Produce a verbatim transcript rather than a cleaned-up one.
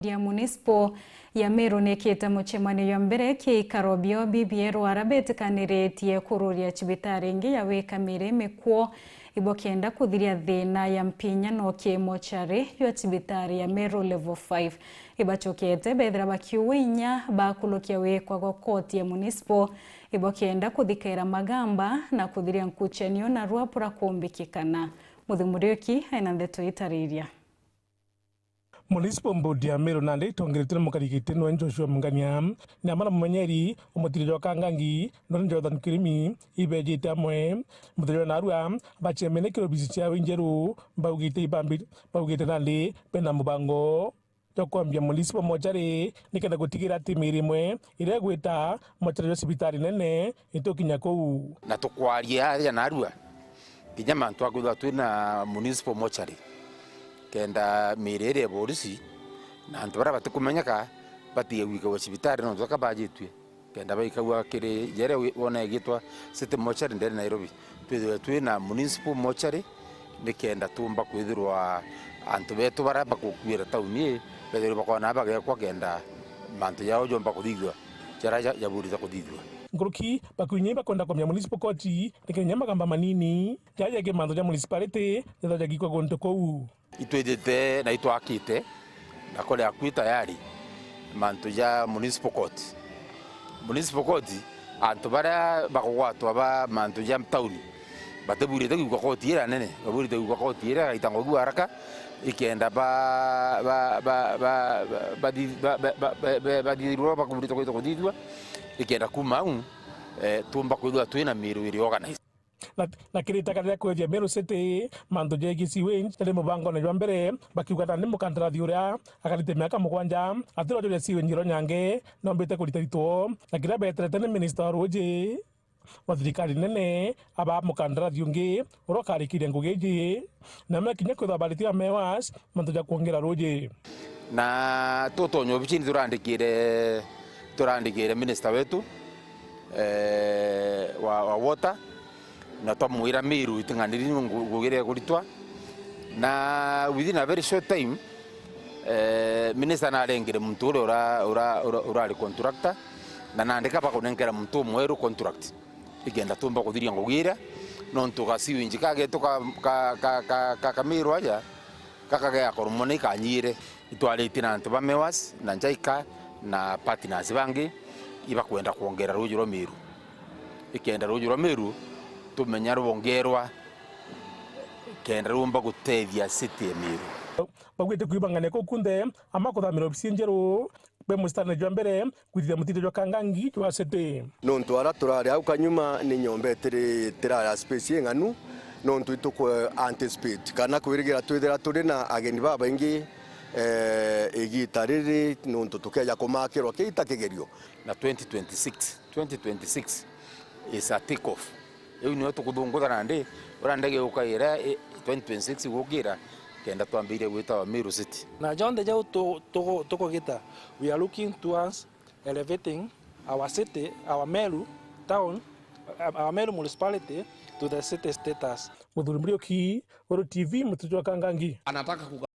Ya Municipal ya Meru nikite mucemanio jwa mbere kiikaro bio B B L aria betikaniritie kururia cibitari ingi ya wika miri mikwo ibo kenda kuthiria thina ya mpinyano ki mochari jwa cibitari ya Meru Level five. Ibacokete bethira bakiuwa inya bakurukia wikwa gwa koti ya Municipal ibo kenda kuthikaira magamba na kuthiria nkuchanio na rwapura kumbikikana. Muthimuruki aina ndeto itariria. Municipal Board ya Meru nandi itongeretue ni mukarigiti nwe Joshua Mungania, ni amwe na mumenyeri umutiri jwa Kangangi, Ndoni Jonathan Kirimi, ibejite amwe. Muthenya wa narua, bacemene kiri obisi ciao injeru, baugite ibambi-, baugite nandi bena mubango jwa kwambia Municipal Mochari, nikenda gutigira ati miiri imwe iria igwita mochari jwa cibitari nene itukinya kuu. Na tukwaria aria narua, kinya mantu akwithirwa twina Municipal Mochari, kenda miiri iria iborisi, na antu baria batikumenyeka batige gwikagua cibitari nontu baka bajitue. Kenda baikagua kiri jere wi-, wona igitwa City Mortuary ndene Nairobi. Twithirwe twina Municipal Mortuary, ni kenda tuumba kwithirwa antu betu baria bakukuira tauni ii, bethirwe bakona bagekwa kenda mantu jao jomba kuthithua, jaria ja-, jaburite kuthithua. Nkuruki, bakinya ibakwenda kwambia Municipal Court, ni kenda magamba manini, jaria jegii mantu ja municipality, jethirwa jagikwa guntu kuu. Itwithite na itwakite, na kuri akui tayari mantu ja Municipal Court. Municipal Court, antu baria bakugwatwa ba mantu ja tauni, batiburite gwikwa koti iria nene, baburite gwikwa koti iria igaitangwa gua haraka, ikenda ba, ba, ba, ba, ba, bathi-, ba, ba, ba, ba, ba, bathithirwa bakuburite kwithwa kuthithua, ikenda kuma au, eh, tumba kwithwa twina miiru iri organized. Na, na kiri itaka riria kwethia Meru City, mantu jegii sewage jari mubangone jwa mbere, bakiuga nandi mukandarathi uria akarite miaka mugwanja atirwa juria sewage iro nyange, nombite kurita rituo, na kiria beterete ni minista wa ruuji wa thirikari nene, aba mukandarathi ungi uria ukarikiria ngugi iji, na mekinya kwithwa baritie ba MEWAS mantu ja kwongera ruuji. Na tutonya obicini turandikire, turandikire minista wetu, eh, wa, wa water, na twamwira Meru iting'aniri ngu-, ngugi iria ikuritwa. Na within a very short time, eh, minister narengire muntu uria ura-, ura-, ura-, urari contractor, na nandika bakunenkera muntu umweru contract, ikenda tumba kuthiria ngugi iria, nontu ga sewage kagetu ka, ka, ka, ka, ka, ka Meru aja, gaka gegakorwo mwana ikanyire. Itwaritie na antu ba MEWAS na JICA na partners bangi ibakwenda kwongera ruuji rwa Meru. Ikenda ruuji rwa Meru tumenya rwongerwa kenda rumba gutethia city ya Meru. Baugite kwibangania kuu kunthe, ama kuthamira obisi njeru, be musitani jwa mbere kwithithia mutito jwa Kangangi jwa city. Nontu ara turari au kanyuma ni nyomba itiri tirari a space ing'anu, nontu ituku anticipate kana kwirigira twithira turi na ageni babaingi, eh, igita riri, nontu tukeja kumakirwa kiita kigerio. Na twenty twenty-six, twenty twenty-six is a take off. Iu nio tukuthunguta nandi, uria ndege yukaira, i, twenty twenty-six igukira, kenda twambirie gwitawa Meru City. Na jonthe jau tu-, tuku-, tukugita, we are looking towards elevating our city, our Meru town, our Meru municipality to the city status. Muthuri Muriuki, Weru T V, Mutito jwa Kangangi. Anataka kuga-